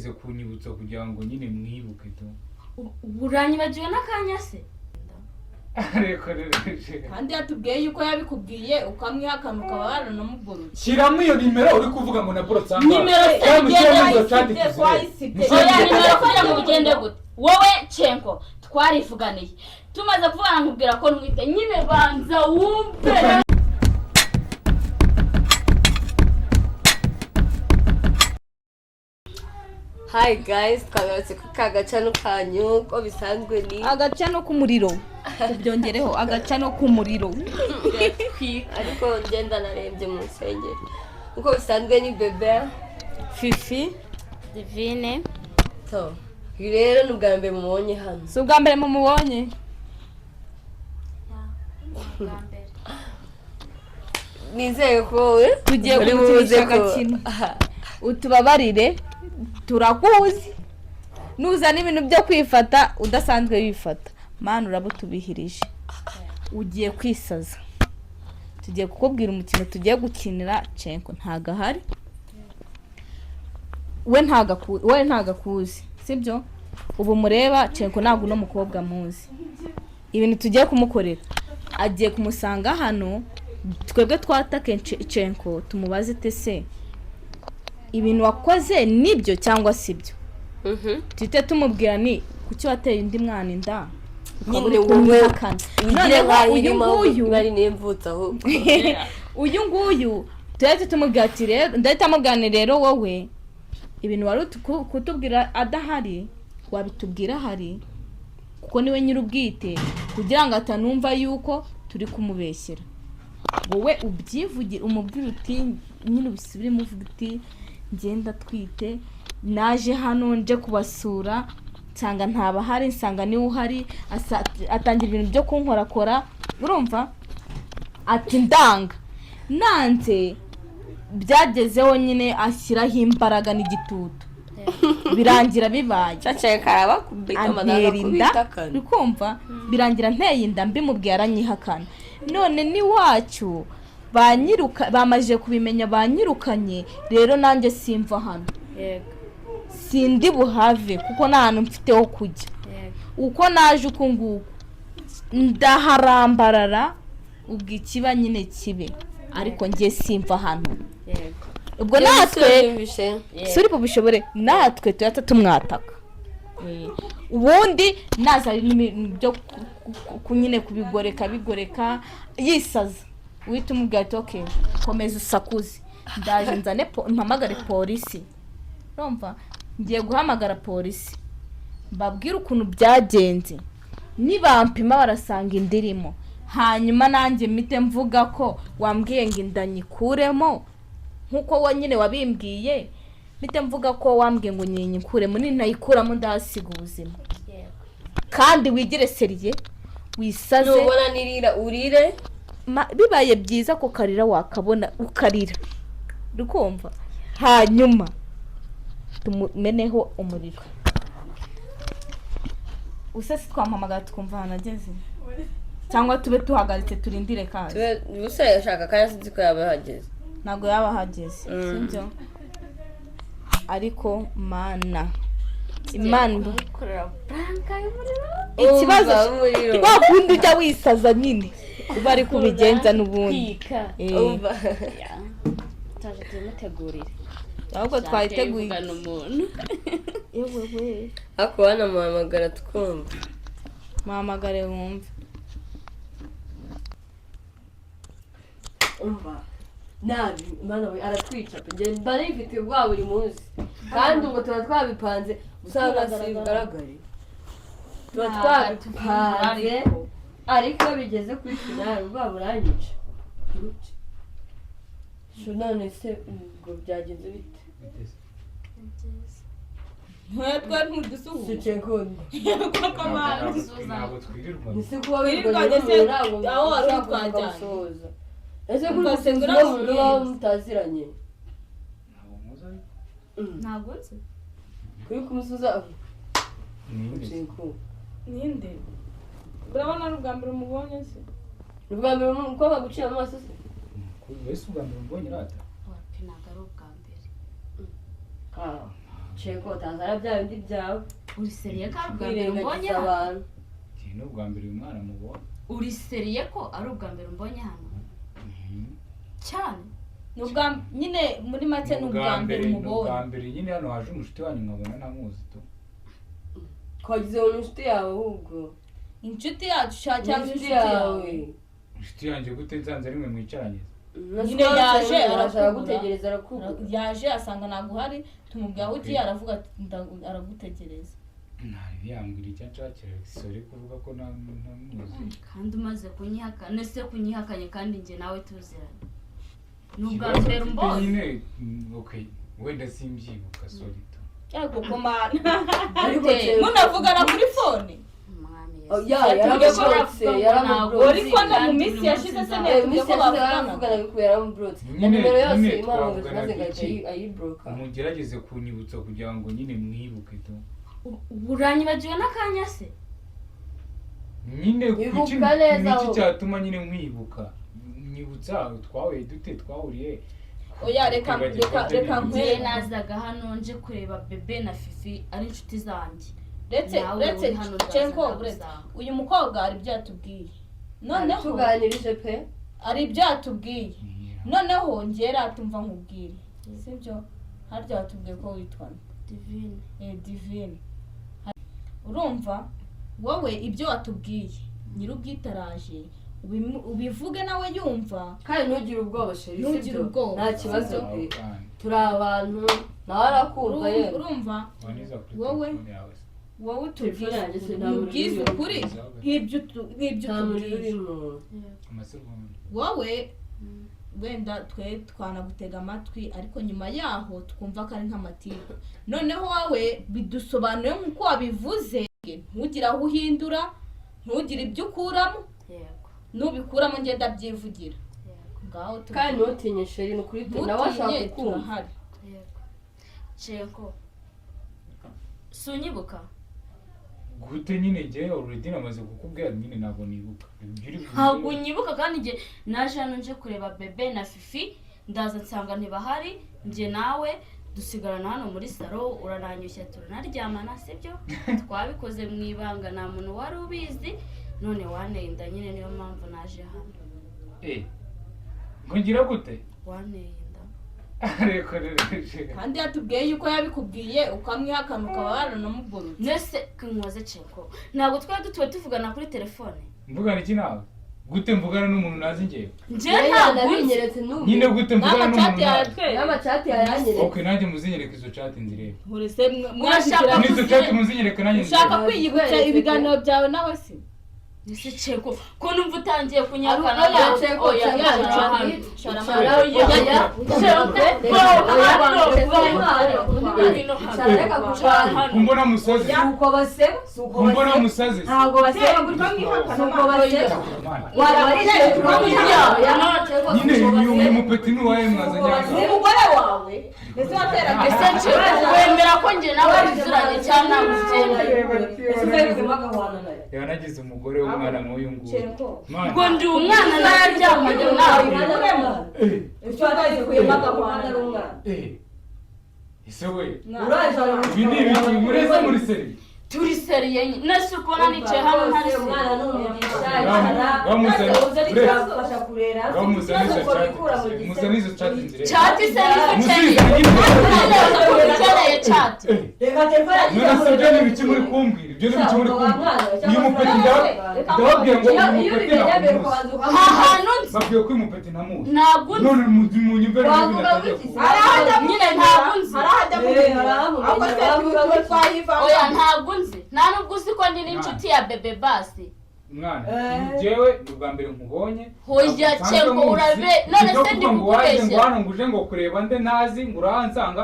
Agerageze kunyibutsa kugira ngo nyine mwibuke tu. Uranyibagiwe n'akanya se? Ariko rero Kandi yatubwiye yuko yabikubwiye ukamwihakana, ukaba waranamuborotse. Shyiramo iyo nimero uri kuvuga ngo na borotse. Nimero se Cyangwa igenda ushyiremo izo chat twayisibye, tuzirebe. twayisibye. Oya, nimero kugira ngo bigende gute? Wowe Cenko, twarivuganiye, tumaze kuvugana nkubwira ko ntwite nyine. Banza wumve. Hi guys, twagarutse ku kagacano kanyu uko bisanzwe ni Agacano k'umuriro, tubyongereho agacano k'umuriro. Ariko ngenda narembye mu nsengero. Uko bisanzwe ni Bebe. Fifi. Divine. So uyu rero ni ubwa mbere mubonye hano. Si ubwa mbere mumubonye. Nizeye ko wowe Tugiye uri kumukinisha buze ko agakino. Utubabarire, turakuzi, nuzana ibintu byo kwifata udasanzwe wifata, mani uraba utubihirije, ugiye kwisaza. Tugiye kukubwira umukino tugiye gukinira Cenko. Ntago ahari we, we ntago akuzi, sibyo? Ubu mureba Cenko ntabwo uno mukobwa muzi. Ibintu tugiye kumukorera, agiye kumusanga hano, twebwe twatake Cenko, tumubaze tese ibintu wakoze nibyo cyangwa sibyo. Tuhite tumubwira ni kuki wateye undi mwana inda, ukaba Nyine uri wowe kumwihakana. wigire Noneho nkaho uyu irimo, ahubwo nguyu bari n'imvutsi ahubwo. Uyu nguyu tuhite tumubwira ati rero, ndahita amubwira nti rero wowe ibintu wari kutubwira adahari wabitubwira ahari, kuko niwe nyir'ubwite, kugira ngo atanumva yuko turi kumubeshyera. Wowe ubyivugire, umubwire uti nyine ubisubiremo uvuga uti ngenda twite, naje hano nje kubasura nsanga ntabahari, nsanga niwe uhari, atangira ibintu byo kunkorakora, urumva ati ndanga nanze, byagezeho nyine ashyiraho imbaraga n'igitutu, birangira bibaye. Cacaye karabakubita Antera inda. amadana. Uri kumva, birangira nteye inda, mbimubwiye aranyihakana, none n'iwacu banyiruka, bamajije kubimenya banyirukanye. Rero nanjye simva hano, Yego. sindi buhave kuko nta hantu mfite ho kujya. Yego. Uko naje uku nguku ndaharambarara, ubwo ikiba nyine kibe, ariko njye simva hano. Yego. Ubwo natwe suri bubishobore, natwe tuhita tumwataka. Ubundi naza n'ibintu byo nyine kubigoreka bigoreka yisaza, uhita umubwira ati okay, komeza usakuze, ndaje nzane mpamagare polisi. Urumva, ngiye guhamagara polisi mbabwire ukuntu byagenze, nibampima barasanga inda irimo, hanyuma nanjye mpite mvuga ko wambwiye ngo inda nyikuremo nk'uko wowe nyine wabimbwiye, mpite mvuga ko wambwiye ngo nyikuremo, nintayikuramo ndahasiga ubuzima. Kandi wigire sérieux, wisaze. Nubona nirira urire. Bibaye byiza ko karira wakabona ukarira, uri kumva? Hanyuma tumumeneho umuriro. Use si twamuhamagara tukumva ahantu ageze, cyangwa tube tuhagaritse turindire kazi? Ubuse ashaka akanya, sinzi ko yaba yahageze. Ntabwo yaba ahageze, sibyo? Ariko mana, Imana. Kumukorera prank y'umuriro. Ikibazo Umva umuriro. wa kundi ujya wisaza nyine uba ari kubigenza n'ubundi. Twika. Umva. Turaje tubimutegurire. Ahubwo twayiteguye. Tuvugana umuntu. Yewe we. Ariko wanamuhamagara tukumva. Muhamagare wumve. Umva nabi, mana we, aratwica pe. Njye mba nifite ubwoba buri munsi, kandi ubwo tuba twabipanze, usanga si bigaragare tuba twabipanze, ariko iyo bigeze kuri finale ubwoba buranyica. Shu, none se ubwo byagenze bite? Ntwetwe ntudusuhuza. Sucenkondo. Ntabwo twirirwa. Ese kuba Wirirwanye wirirwanye se, n'umuntu ntabwo aho wari ushaka utwajyanye. ukamusuhuza? Ese kuri Ubwo se gusuhuza ngura umuntu muba mutaziranye? Ntabwo muzi ariko. Ntabwo nzi. Kuri kumusuhuza. Ninde? Sucenkondo. Ninde? Urabona ari ubwa mbere umubonye se? Ni ubwa mbere umukobwa gucira amaso se? Wese ubwa mbere mbonye rata. Wapi, ntabwo ari ubwa mbere. Ah. Ceko utazana bya bindi byawe. Uri sérieux ko ari ubwa mbere umbonye Kwirengagiza hano? abantu. Iki ni ubwa mbere uyu mwana mubonye. Uri sérieux ko ari ubwa mbere umbonye hano? Cyane. Ni ubwa nyine, muri make ni ubwa mbere Ni ubwa umubonye. mbere nyine hano haje umushuti wanyu nkabona ntamuzi tu. Twagize ngo ni inshuti yawe ahubwo. Inshuti yacu cyangwa Inshuti inshuti yawe? yawe. Inshuti yanjye gute nsanze rimwe mwicaranye? Nyine yaje arakubura. Aragutegereza, arakubura. Yaje asanga ntabwo uhari, tumubwira aho ugiye, aravuga ati aragutegereza. Ntari yambwira icyo anshakira, sorry kuvuga ko ntamuzi. Kandi umaze kunyihakana ese, kunyihakanye kandi njye nawe tuziranye, ni ubwa Ikibazo mbere mfite umbonye. nyine, okay, wenda simbyibuka, sorry tu. Yego komana. Ariko Gute? Ceko- Munavugana kuri phone? Umwami Oh, Yesu. ya yaramuburotse, yaramuburotse. Uri kubona mu minsi yashize se? Eh, ntiyatubwiye iminsi ko yashize bavuganaga? baravuganaga kubera yaramuburotse na Nyine- nimero yose nyine imuhamagaza twavuganaga maze ngahita iki? Ayiboroka. Mugerageze kunyibutsa kugira ngo nyine mwibuke tu. Uranyibagiwe n'akanya se? Nyine Ibuka kuki neza niki aho. cyatuma nyine mwibuka? Nyibutsa, twahuye dute, twahuriye? Oya, reka Kwibagirwa reka byo reka ni Njye nkwereke. nazaga hano nje kureba Bebe na Fifi, ari inshuti zanjye. Ndetse Nawe uretse uri hano ndaza Cenko, uretse ndagusanga. uyu mukobwa hari ibyo yatubwiye noneho. Tuganirije pe. Hari ibyo yatubwiye noneho, njye ratumva nkubwire, sibyo? Harya watubwiye ko witwa nde? Divine. Eh, Divine. Urumva wowe ibyo watubwiye, nyir'ubwite araje ubivuge nawe yumva. Kandi ntugire ubwoba, chéri. Ntugire Sibyo? ubwoba. Nta kibazo Aho pe. kandi. Turi abantu, nawe arakumva. Yewe. Urumva Waniza kuri Wowe? telefone yawe se. Wowe Telefone yanjye se nta muriro utubwize urimo. ukuri nk'ibyo Nta muriro utubwiye. urimo. Amasegonda. Wowe wenda twe twanagutega amatwi, ariko nyuma yaho twumva ko ari nk'amatiku. Noneho wowe bidusobanuye nk'uko wabivuze, ntugire aho uhindura, ntugire ibyo ukuramo. Yego. Nubikuramo ngenda byivugira. Yego. Ngaho Kandi tubwire. ntutinye, chéri, ni ukuri pe, nawe ashaka Ntutinye, kukumva. turahari. Yego. Cenko, si unyibuka? Gute nyine? Njyewe already namaze kukubwira nyine, ntabwo nibuka ibyo uri Ntabwo kumbwira. unyibuka kandi njye naje hano nje kureba Bebe na Fifi, ndaza nsanga ntibahari, njye nawe dusigarana hano muri salon, uraranyoshya, turanaryamana, sibyo? Twabikoze mu ibanga, nta muntu wari ubizi. None wanteye inda nyine, niyo mpamvu naje hano. Eh, ngo ngira gute? Wanteye inda. Ariko rero Kandi yatubwiye yuko yabikubwiye ukamwihakana, ukaba waranamugorotse. Nese nkubaze, Cenko, ntabwo twari dutuwe tuvugana kuri telefone? Mvugana iki nawe? Gute mvugana n'umuntu nazi njyewe? Njye Yewe, ntabwo unzi. nabinyeretse n'ubu. Nyine gute mvugana N'amacati n'umuntu nazi? yaratwereka. N'amacati yayanyeretse. Okay, nanjye muzinyereka izo chat nzirebe. Nturese. Urashaka N'izo chat muzinyereka nanjye Ushaka nzirebe. kwiyibutsa ibiganiro byawe nawe se? Ese Ceko, ko numva utangiye kunyakana? Oya, Ceko, Oya, Ceko, icara icara hano. Icara, Oya, oya. Ceko, Reka kurwana. Kumbona musazi. Si uko baseba, si uko Kumbona baseba. musazi. Ntabwo baseba gutyo, si uko baseba. Nyine uyu mupeti ni uwahe mwazanye hano? Umugore wawe ndetse wateraga. Ese Ceko, wemera ko njye nawe tuziranye cyangwa ntabwo ubyemera? Reba, nagize umugore w'umwana nk'uyu nguyu. Ceko. Mana. Ngo ndi umwana nararyamanye nawe? Eh, Umwana. eh. Ese we, ibi ni ibiki mureze muri sérieux? Turi sérieux nyine. Nese ukubona nicaye hano ntari sérieux? Bamuzane izo chat, muzane izo chat nzirebe. Chat se nizo Muzizi ukeneye? nyine. Ukeneye chat? Eh, none se ibyo ni ibiki muri kumbwira? Ibyo ni ibiki muri kumbwira? Uyu mupeti ndababwira ngo uyu mupeti ntamuzi. Nta hantu nzi. Babwiye ko uyu mupeti ntamuzi. Ntabwo nzi. None munyumve rero ibintu natangiye kuvuga. Nyine ntabwo nzi. Hari aho ajya mubwira ahubwo se twayivamo. Oya, ntabwo nzi. Nta nubwo uzi ko ndi n'inshuti ya Bebe basi? Mwana, njyewe ni ubwa mbere nkubonye. Hoya. Ntabwo nsanzwe Ceko, nkuzi. urabe none Ibyo se ndi kuvuga ngo waje ngo kukubeshyera? hano ngo uje ngo kureba nde ntazi, ngo urahansanga,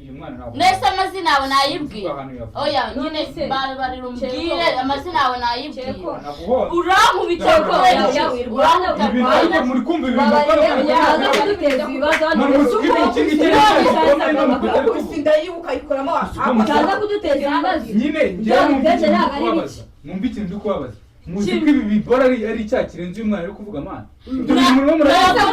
uyu mwana ntabwo Nese amazina yawe nayibwiye? Uvuga ahantu yavuye. Oya nyine, None se, barbarira umbwire Ceko. amazina yawe nayibwiye. Ceko. Naguhora. Urankubita kubera iki? Urankubita Ibintu kubera ariko muri kumva ibintu muri musikibi iki ngiki ni igikombe n'umupeti ari kuvuga. Inda yiwe ukayikuramo. Uko musa- Utaza kuduteza ibibazo. Nyine njyewe numva Ibyo ikintu ndi ntabwo ari kubabaza, numva ikintu ndi kubabaza. Muzi ko ibi bibora ari icyaha kirenze uyu mwana ari kuvuga mana. Ibyo bintu murimo muravuga.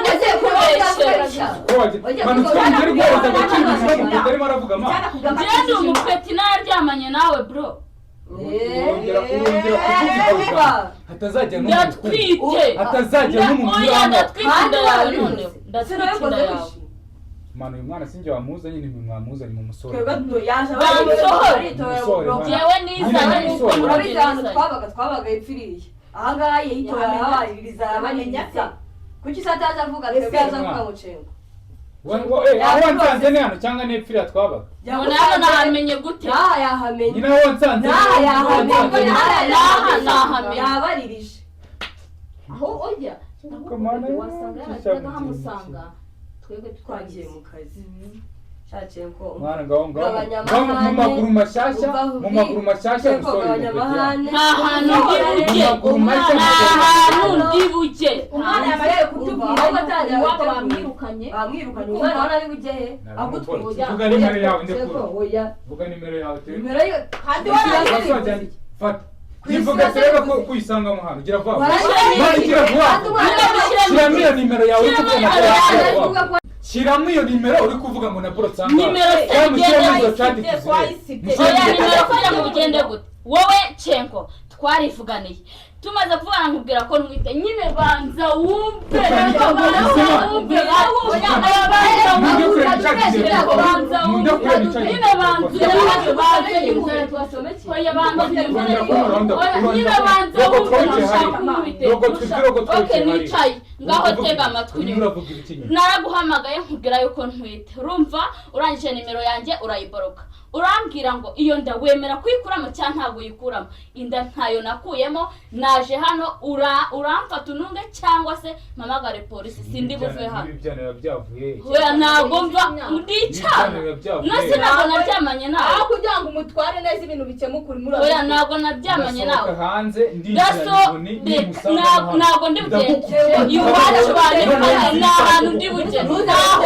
Manu twongere guhereza agaciro ubuzima bwe arimo aravuga mana. Njye ndi umupeti naryamanye nawe bro. Urongera kuvuga ibyo hatazajya Ndatwite. Hatazajya n'umuntu Oya, uranga. ndatwite inda yawe noneho. Ndatwite inda yawe. Manu uyu mwana sinjye wamuzanye, ni mwe mwamuzanye mu musore. Njyewe nizanye nk'uko Urabizi ahantu nizanye. twabaga ipfiriye ahangaha yitora arabaririza arabaririza kuki se ataza avuga twebwe yaza avuga ngo cengo Aho wansanze ni hano cyangwa n'epfiriya twabaga? None hano nahamenye gute? Naha yahamenye. Nyina aho wansanze. Naha yahamenye. Naha nahamenye. Yabaririje. Aho ujya Komana, wasanga yarajyaga hamusanga twebwe twagiye mu kazi. Shacenko Mwana ngaho ngaho mu maguru mashyashya, mu maguru mashyashya gusohora. Nta hantu ndi bujye. Mu maguru mashya. Nta hantu ndi bujye. Umwana yamaze kutubwira yuko iwabo bamwirukanye. Bamwirukanye umwana wari ari bujye he? Agutwite. Vuga nimero yawe ndekura. Oya. Vuga nimero yawe. Nimero yo kandi warazi. Fata. Nivuga turebe ko kuyisangamo hano. Gira vuba. Mwana gira vuba. Shyiramo iyo nimero yawe uri kuvuga ngo shyiramo iyo nimero uri kuvuga ngo na bro tsanga. Nimero se cyangwa igenda izo chat tuzire. Oya, nimero kugira ngo ugende gute? Wowe Cenko twarivuganiye. Tumaze kuvugana nkubwira ko ntwite. Nyine banza wumve. Banza wumve. Banza wumve. Nyine banza wumve. Oya banza wumve. Nyine banza wumve. Ntushaka unkubite. Okay, nicaye. Ngaho tega amatwi nyuma. Naraguhamagaye nkubwira yuko ntwite. Urumva urangije nimero yanjye urayiboroka. Urambwira ngo iyo nda wemera kuyikuramo cyangwa ntabwo uyikuramo. Inda ntayo nakuyemo, naje hano uramfata ununge cyangwa se mpamagare polisi sindi buve hano. Ibyana byavuye. Oya ntabwo mva ndicana. Nase ntabwo naryamanye nawe. Aho kugira ngo umutware neza ibintu bikemuka urimo uravuga. Oya ntabwo naryamanye nawe. Ndasohoka hanze Daso ntabwo ndi bugende. Iwacu banyirukanye nta hantu ndi bugende. Ntaho.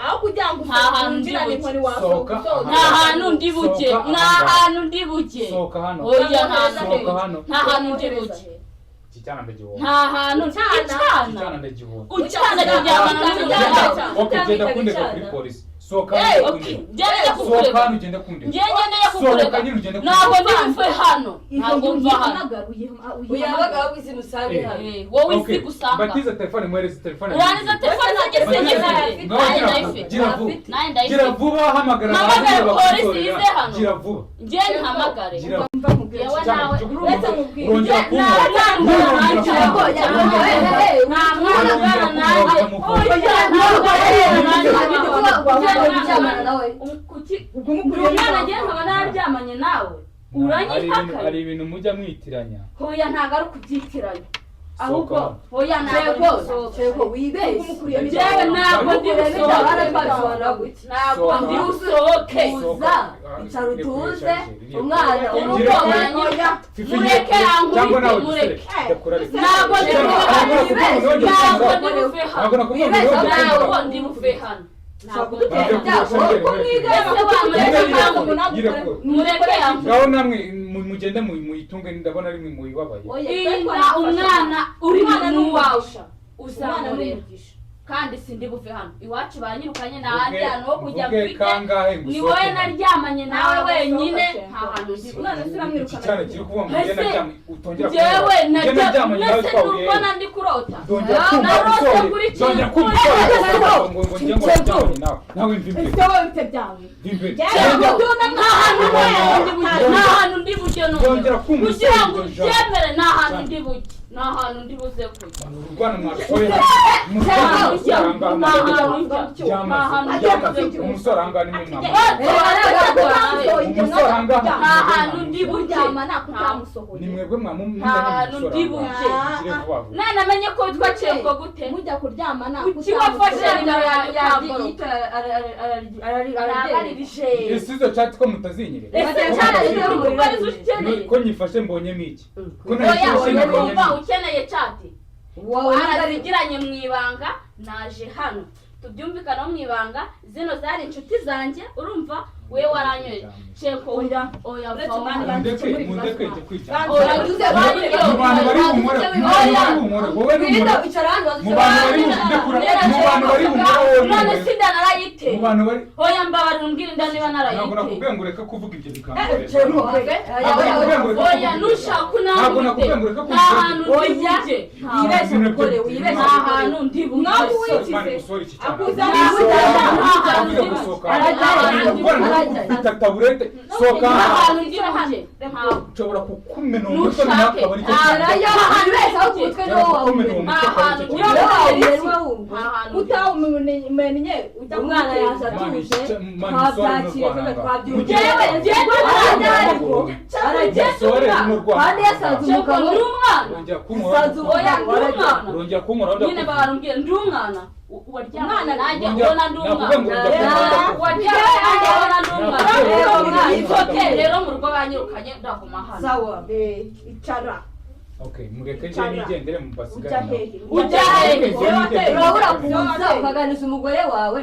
Aho kugira ngo Nta hantu ndi winjirane bujye. inkoni wasohoka. Nta hantu ndi bujye. Nta hantu ndi bujye. Sohoka hano. Oya nta hantu ndi Sohoka bujye. hano. Nta hantu ndi bujye. Iki cyana ndagihomba. Nta hantu Iki icana. cyana ndagihomba. Ucana kiryamana n'umugabo. Okay, genda kundeka kuri polisi. Sohoka hano Okay, ugende. njye njya Sohoka kukurega. hano ugende kundeka. Njye nkeneye Sohoka kukurega. nyine ugende kundeka. Ntabwo ndi buve hano. Ntabwo mva hano. Uyabaga isi musange hano. Wowe isi Okay, gusanga. Batiza telefone muhereze telefone. Urangiza telefone zanjye singifite. Ngaho Nanjye gira ndayifite. gira vuba. Nanjye Gira ndayifite. vuba hamagara. Mpamagare abantu polisi bagutorera. ize hano. Gira vuba. Njye ntihamagare. Gira Yewe nawe. Uretse mubwire. Urongera Nta kumubona. mwana ungana nanjye. Umwana agiye nkaba nararyamanye nawe. Uranyihakanye. Hari ibintu mujya mwitiranya. Hoya ntabwo ari ukubyitiranya. Ahubwo hoya ntabwo wibeshye. Njyewe ntabwo ndi busohoke. Ntabwo ndi busohoke. Uza icara utuze umwana Mureke yankubite mureke. Ntabwo ndi buve hano. Ntabwo ndi buve hano. Ntabwo ndi buve hano. Ntabwo ndi Mureke yankubite. Ngaho namwe mugende muyitunge ndabona ari mwe muyibabaye. Inda umwana uri mu wawe uzamurera kandi sindi buve hano. Iwacu banyirukanye nta handi hantu ho kujya mfite. Ni wowe naryamanye nawe wenyine nta hantu ndi bujye. Iki cyana kiri kuvuga ngo ngende naryamye utongera Njyewe ngende naryamanye nawe nase twahuye. nuko nandi kurota. Ndongera kumva Narose usohoye. kuri Ndongera kumva usohoye ngo ngo njye ngo naryamanye nawe. Nawe mva imbere. Ese wowe bite byawe? Mva imbere. Nta hantu ndi bujye. Nta hantu ndi bujye Ndongera noneho. kumva Kugira ngo usohoye iryo jambo. ubyemere nta hantu ndi bujye. Nta hantu ndi buze kujya. Urwana mwasohoye. Nta hantu njya. Nta hantu njya. Nta hantu njya buze kujya. Umusore ahangaha ni mwe mwamusohoye. Umusore ahangaha Nta hantu ndi bujye. Kuryamana kutamusohoye. Ni mwebwe mwamumuzanye Nta hantu umusore ndi ahangaha. bujye. Mugire vuba vuba. Nanamenye ko witwa Cengo gute? Mujya kuryamana Kuki wafashe nimero yanjye ukamboroka? Ese izo chat ko mutazinyereka? Ese cyane uri kuba arizo ukeneye? Ko nyifashe mbonyemo iki? Ko Oya, nayifashe uri nabonyemo kumva iki? ukeneye chat. Twarazigiranye mu ibanga, naje hano. Tubyumvikanaho mu ibanga, zino zari inshuti zanjye, urumva? We waranyoye ceko. Oya, oya, Uretse vaho. umwanya. Mundeke, mundeke njye kwiryamira. Oya, Tuze Mu bantu bari bunkore, mu bantu bari bunkore, wowe Wirinda n'umugore. kwicara hano. Mu bantu bari ndekura, mu bantu bari bunkore, wowe None n'umugore. si inda narayiteye? Mu bantu bari Oya, mbabarira, umbwire inda niba Ntabwo narayiteye. nakubwiye ngo ureke kuvuga ibyo bikankorera. Oya, nushaka Ntabwo unambwite. nakubwiye ngo ureke Nta kuvuga. hantu ndi bujye. Wibeshye mugore, wibeshye. Nta hantu ndi bujye. Nawe Mani, gusohora iki cyana. Nta hantu Ndavuga ndi bujye. gusohoka. Arajyayo. Gukubita taburete, sohoka. Nta hantu ndi bujye. Ntawe. Nshobora kukumena umutwe Nushake. akaba aricyo Nta kintu. Wibeshye aho ku mutwe niwo Nshobora kukumena wawumenya. uwo Nta mutwe akaba hantu aricyo ndi kintu. Niwo bujye. wawumenya, wawumva. Nta hantu ndi Utawumenye ujya. Umwana yaje Mani, atuje, mani, sohora runo twabyakiriye, rwananga. twabyumvise. Njyewe njyewe Arajya. Sohore runo rwananga. Kandi yasanze Ceko, umugabo. ndi umwana. Urongera kunkora. Usanze Oya, ndi umwana. Urongera kunkora. Nyine babarumbwira ndi umwana. Waryamanye nanjye Urongera- ubona ndi Nakubwiye ngo umwana. urongera kunkora. Waryamanye nanjye ubona ndi umwana. Nakubwiye. It's okay rero, mu rugo banyirukanye, ndaguma hano. Sawa. Icara. Okay, mureke njye nigendere mu Ujya basigane. hehe? Ujya hehe? Urabura kuza ukaganisha umugore wawe,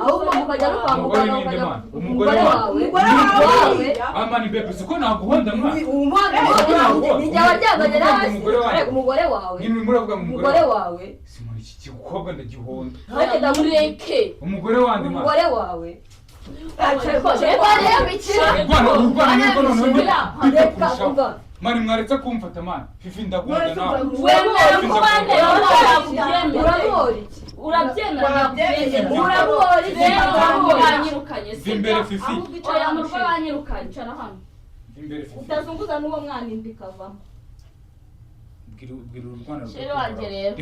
ahubwo mukajya no kwa Umugore muganga ni nde, ukajya. man? Umugore wawe. Umugore wawe. Amani bebe, siko naguhonda mwana. Umwana ni jye waryamanye nawe. Umugore wawe. Umugore wawe. Nyine urimo uravuga ngo Umugore umugore wawe. wawe. Si muri iki gikobwa ndagihonda. Nanjye Mureke. Umugore wanjye mwana. Umugore wawe. Urwana, urwana niko noneho ndi Reka kurushaho. umva. Mani, mwaretse kumfata mani. Fifi, ndagunda nawe. Wemera ko bantera ntabwo ubyemera. Uramuhora iki? Urabyemera, ntabwo ubyemera. Uramuhora iki? Rero mu rugo banyirukanye. Va imbere, Fifi. Oya, mu rugo banyirukanye, icara hano. Va imbere, Fifi. Utazunguza n'uwo mwana inda ikavamo. Bwira, bwira urwana. Chéri wanjye rero.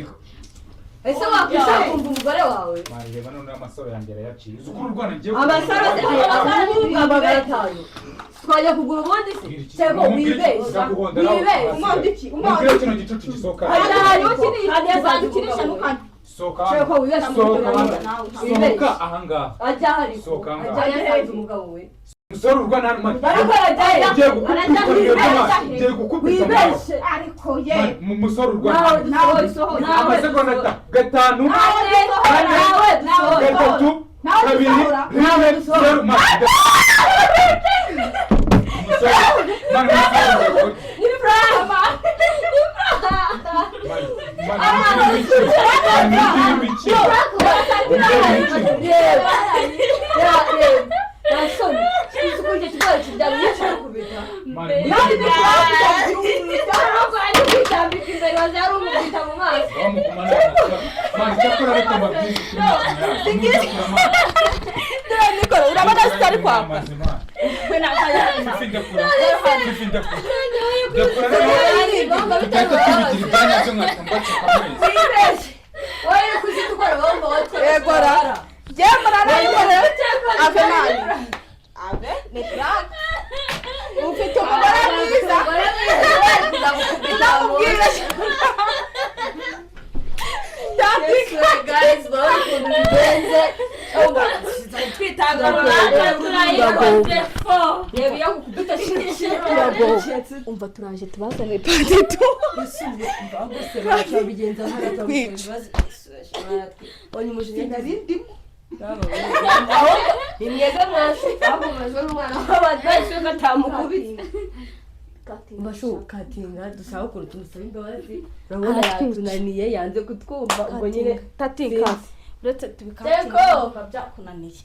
Ese wakwicara ukumva umugore wawe? Mani, reba noneho amasaro yanjye arayaciye. Uzi ko urwana ngiye Amasaro se 500,000 twajya kugura ubundi se? Cyangwa wibeshya, wibeshya. Umonda iki? Mubwire kino gicucu gisohoka. Kandi yasanze Ukinisha umugabo we. ntukane. Sohoka Cyangwa hano. wibeshya Sohoka umugore hano. wawe. Sohoka ahangaha. Ajya hari. Sohoka ahangaha. Ajya yasanze umugabo we. Umusore, urwana hano mani. Ariko arajyayo. Ngiye gukubita mani. Ngiye gukubita mani. Wibeshye. Ariko ye. Mani, musore, urwana. Nawe dusohore, nawe. Amasegonda 5, Nawe dusohore. 3, Nawe 2, dusohora. 1, 0. Mani, umusore, mani, umusore. Ni prank. Mani, mani, mubwire ibiki? Mani, mubwire ibiki? Reba, reba, reba, nta soni. Uzi ko icyo kigori kiryamye kikubita. Mani, None mubwire. ni prank. Ari kwitambika imbere, waza yari umukubita mu maso. Bamugumana mani, cyakora reka mbabwize ukuri, mani. Dore mikoro urabona zitari kwaka. We nakaya. Fifi, ndakura. Fifi, ndakura. Ndakura noneho tugahita tubigira ibyanya byo nkahita mbacika mwese. Wibeshye. Wowe uri kuzidukora wumva watwe. Yego ra. Njye murarayikore. Ave mani. Ave ni prank. Ufite umugore mwiza. Umugore mwiza Ndamubwira. Guys, urabona ukuntu bigenze. Natwe turayikoze fo. Reba iyo gukubita. Umva, turaje tubazane part 2. Twica. Ndimo. Ni mwebwe mwashuka, ahubwo n'umwana w'abandi bashuka atamukubita. Mbashu katinga dusaba ukuntu tumusaba imbabazi, urabona yatunaniye, yanze kutwumva, ubwo nyine Tatinka. Uretse Teko. tubikatinga byakunaniye.